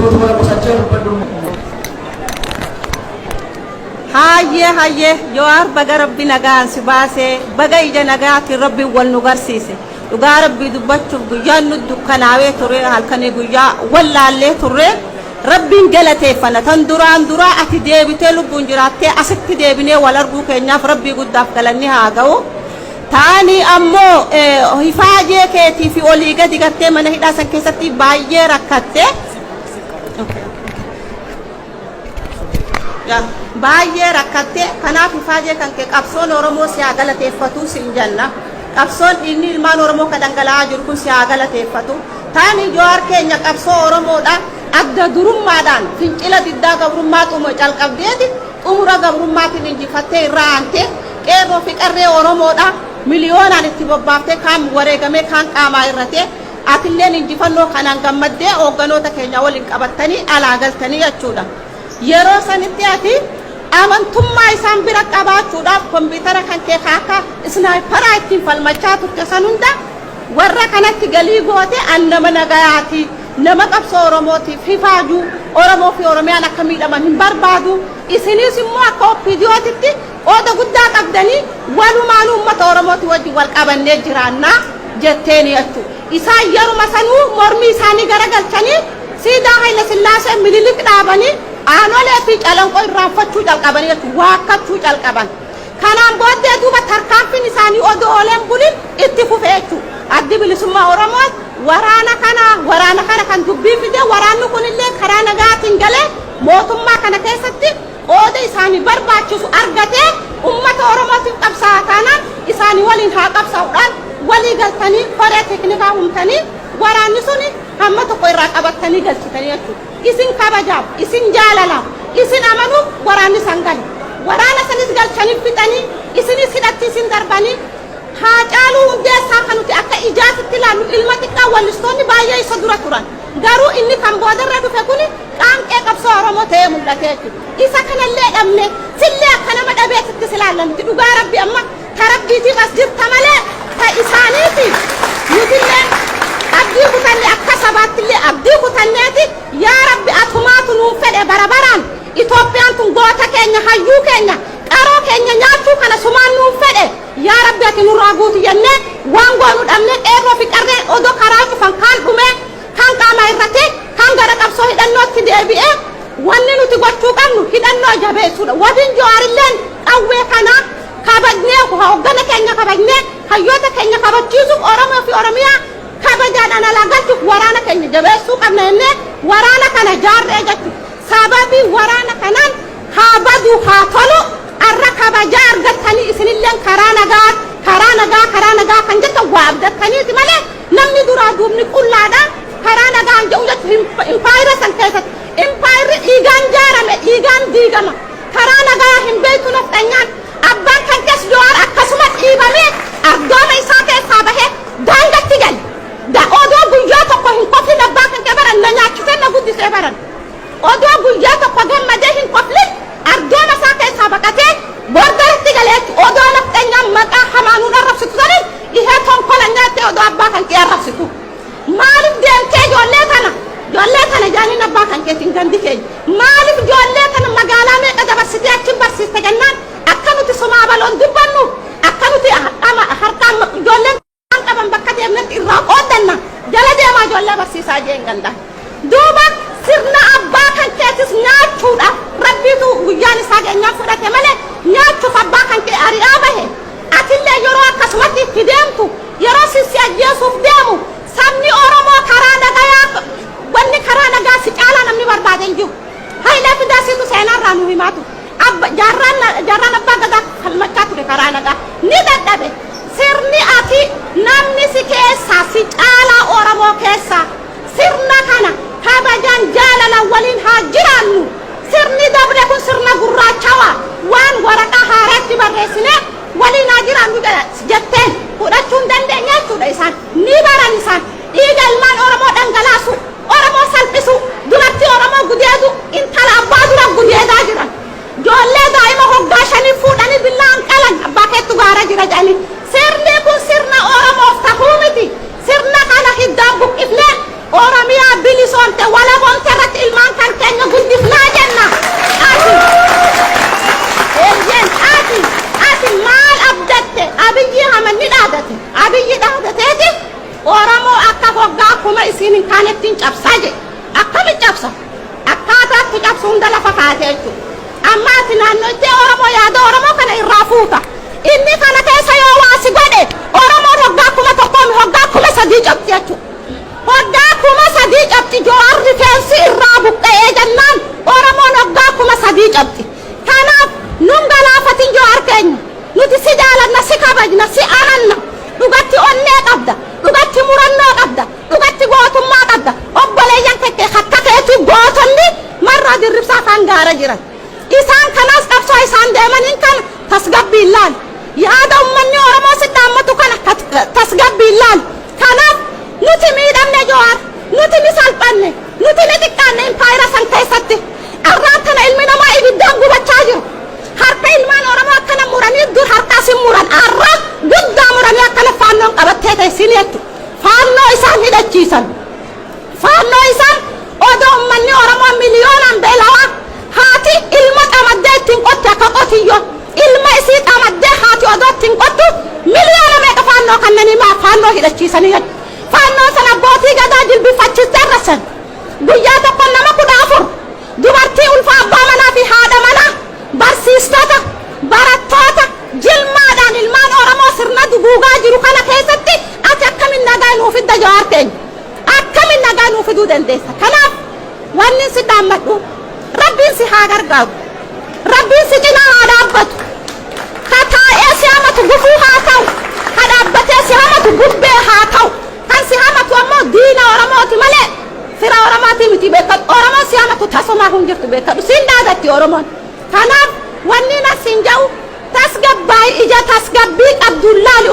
Suutuma qusachaa dubbadhu. Hayyee, hayyee, Jawaar, baga Rabbi nagaan si baasee, baga ija nagaatiin Rabbiin wal nu garsiise. Dhugaa Rabbii dubbachuuf guyyaan nu dukkanaawee ture, halkanii guyyaa wallaallee turre. Rabbiin galateeffanna. Tan duraan duraa ati deebitee lubbuun jiraattee asitti deebinee wal arguu keenyaaf Rabbii guddaaf galanni haa ga'u. Taanii ammoo hifaajee keetii fi olii gadi gartee mana hidhaa san keessatti baay'ee rakkatte. Baay'ee rakkatte. Kanaaf ifaajee kan kee qabsoon Oromoo si haa galateeffatu siin jenna. Qabsoon dhiigni ilmaan Oromoo kan dhangala'aa jiru kun si haa galateeffatu. Taani Jawaar keenya qabsoo Oromoodha. Adda durummaadhaan fincila diddaa gabrummaa xumura calqabdeeti xumura gabrummaatiin injifattee irraa aantee qeerroo fi qarree Oromoodha. Miliyoonaan itti bobbaaftee, kaan wareegamee, kaan qaamaa irratee, atilleen injifannoo kanaan gammaddee hoogganoota keenya waliin qabattanii alaa galtanii jechuudha. Yeroo sanitti ati amantummaa isaan bira qabaachuudhaaf kompiitara kan kee akka sniperaa ittiin falmachaa turte san hunda warra kanatti galii goote, an nama nagayaati, nama qabsoo Oromootiif hifaaju, Oromoo fi Oromiyaan akka miidhaman hin barbaadu, isinis immoo akka OPDOtitti qooda guddaa qabdanii walumaan uummata Oromooti wajjin wal qabannee jiraannaa jetteeni jechuudha. Isaan yeruma sanuu mormii isaanii garagalchanii siidaa Haayila Sillaasee Minilik dhaabanii Aanolee fi Calanqoo irraanfachuu calqabanii jechuudha. Waakkachuu calqaban. Kanaan booddee duuba tarkaanfiin isaanii odoo ooleen bulin itti fufe jechuudha. Addi Bilisummaa Oromoo waraana kana kan dubbii fide, waraanni kunillee karaa nagaatiin galee mootummaa kana keessatti qooda isaanii barbaachisu argatee ummata Oromootiif qabsaa'aa taanaan isaanii waliin haa qabsaa'uudhaan walii galtanii koree teeknikaa humtanii waraanni suni hamma tokko irraa qabattanii galchitanii jechuudha. Isin kabajaaf, isin jaalalaaf, isin amanuuf waraanni san gale. Waraana sanis galchanii fixanii isinis hidhatti isin darbanii. Haacaaluu Hundeessaa kan nuti akka ijaatitti ilaallu, ilma xiqqaa, wallistoonni baay'ee isa dura turan. Garuu inni kan boodarra dhufe kuni qaanqee qabsoo Oromoo ta'ee mul'ate jechuudha. Isa kanallee dhabne, sillee akka nama dhabeetitti ilaalla nuti. Dhugaa Rabbi, amma ta Rabbiitiif as jirta malee ta isaaniiti. Nutillee abdii kutanne, akka sabaattillee abdii kutanneeti. Yaa Rabbi, atumaatu nuun fedhe bara baraan Itoophiyaan tun goota keenya, hayyuu keenya, qaroo keenya nyaachuu kana sumaan nuun fedhe. Yaa Rabbi, ati nurraa guutu jennee waan goonu dhabne. Qeerroo fi qarreen odoo karaa cufan, kaan dhumee, kaan qaama irratee, kaan gara qabsoo hidhannootti deebi'ee, wanni nuti gochuu qabnu hidhannoo jabeessuudha. Wabiin Jawaarilleen qawwee kana kabajnee, hoggana keenya kabajnee, hayyoota keenya kabachiisuuf, Oromoo fi Oromiyaa kabajaadhaan alaa galchuuf waraana keenya jabeessuu qabna jennee waraana kana jaarree jechuudha. Sababii waraana kanaan haa badu haa tolu arra kabajaa argattanii, isinilleen karaa nagaa, karaa nagaa, karaa nagaa kan jettan waa abdattaniiti malee namni duraa duubni qullaadha karaa nagaan jedhu jechuudha. Impaayira san keessatti impaayirri dhiigaan jaarame dhiigaan diigama. Karaa nagaa hin beektu nafxanyaan. Abbaan kan kees Jawaar akkasuma dhiibamee ardooma isaa keessaa bahee daangatti gale. Odoo guyyaa tokko hin koflin abbaa kan kee baran na nyaachisee na guddisee baran. Odoo guyyaa tokko gammadee hin koflin ardooma isaa keessaa baqatee borderatti galee jechuudha. Odoo nafxanyaan maqaa hamaanuun arrabsitu saniin ihee tonkola nyaattee odoo abbaa kan kee arrabsitu. Maaliif deemtee ijoollee tana jaaniin abbaa kan keetiin gandi keenya? Maaliif ijoollee tana magaalaa meeqa dabarsitee achiin barsiiste jennaan, akka nuti somaa baloon dubbannu, akka nuti harkaan ijoolleen qaban bakka deemnetti irraa qooddanna, jala deemaa ijoollee barsiisaa jeen ganda. Duuba sirna abbaa kan keetis nyaachuudhaaf Rabbiitu guyyaan isaa geenyaan fudhate malee nyaachuuf abbaa kan kee ari'aa bahe. Atillee yeroo akkasumatti itti deemtu, yeroo sissi ajjeesuuf deemu, sabni Oromoo karaa nagayaa, wanni karaa nagaa si caalaa namni barbaade hin jiru. Hayilee Fidaa siitu seenaarraa nu himaa ture. Jaarraan abbaa gadaa falmachaa ture karaa nagaa. Ni dadhabe. Sirni ati namni si keessaa si caalaa Oromoo keessaa sirna kana kabajaan jaalalaan waliin haa jiraannu. Sirni dabre kun sirna gurraachawaa waan waraqaa haaraatti barreessinee waliin haa jiraannu jetteen fudhachuu hin dandeenye jechuudha isaan. Ni baran isaan dhiiga ilmaan Oromoo dhangalaasu, Oromoo salphisu, dubartii Oromoo gudeedu, intala abbaa dura gudeedaa jiran. Ijoollee daa'ima hoggaa 5 fuudhanii billaan qalan, abbaa keettu gaara jira jedhanii. Sirni kun sirna Oromoof tahuu miti. Sirna kana hiddaan buqqifnee Oromiyaa bilisoomte, walaboomte irratti ilmaan taate jechuudha. Amma ati naannoittee Oromoo yaada Oromoo kana irraa fuuta. Inni kana keessa yoo waa si godhe, Oromoon hoggaa 1000 hoggaa 3000 cabxi jechuudha. Hoggaa 3000 cabxi. Jawaar rifeensi irraa buqqa'ee jennaan Oromoon hoggaa 3000 cabxi. Kanaaf nun galaafatin, Jawaar keenya. Nuti si jaalanna, si kabajna, si amanna. Dhugatti onnee qabda. Dhugatti murannoo qabda. Dhugatti gootummaa qabda. Obboleeyyan kekkee akka keetu gootonni marraa dirribsaa afaan gaara jiran. Isaan kanaas qabsoo isaan deemaniin kana tasgabbiin laal. Yaada uummanni Oromoo si dhaammatu kana tasgabbiin laal. Kanaaf nuti miidhamne, Jawaar. Nuti ni salphanne. Nuti ni xiqqaanne impaayira san keessatti. Arraan tana ilmi namaa ibiddaan gubachaa jiru. Harka ilmaan Oromoo akkana muranii, dur harkaas hin muran. Arra guddaa muranii akkana faannoon qabattee teessin jechuudha. Faannoo isaan hidhachiisan. Faannoo isaan odoo uummanni Oromoo miliyoonaan beelawaa, haati ilma qamaddee ittiin qotte akka qotiyyoo, ilma isii qamaddee haati odoo ittiin qottu, miliyoona meeqa faannoo kannanii maa faannoo hidhachiisanii jechuudha. Faannoon sana abbootii gadaa jilbifachiistee arrasan. Guyyaa tokko nama 14, dubartii ulfa, abbaa manaa fi haadha manaa, barsiistota, barattoota jilmaadhaan ilmaan Oromoo sirna duguugaa jiru kana keessatti ati akkamin nagaa nuu fidda, Jawaar keenya? Akkamin nagaa nuu fiduu dandeessa? Kanaaf wanni si dhaammadhu, Rabbiin si haa gargaaru. Rabbiin si cinaa haa dhaabbatu. Ka taa'ee si hamatu gufuu haa ta'u. Ka dhaabbatee si hamatu bubbee haa ta'u. Kan si hamatu ammoo diina Oromooti malee fira Oromootii miti, beekadhu. Oromoon si hamatu tasumaa hin jirtu, beekadhu. Siin dhaadatti Oromoon. Kanaaf wanni nas hin jedhu, tasgabbaa'ii, ija tasgabbii qabduun laali.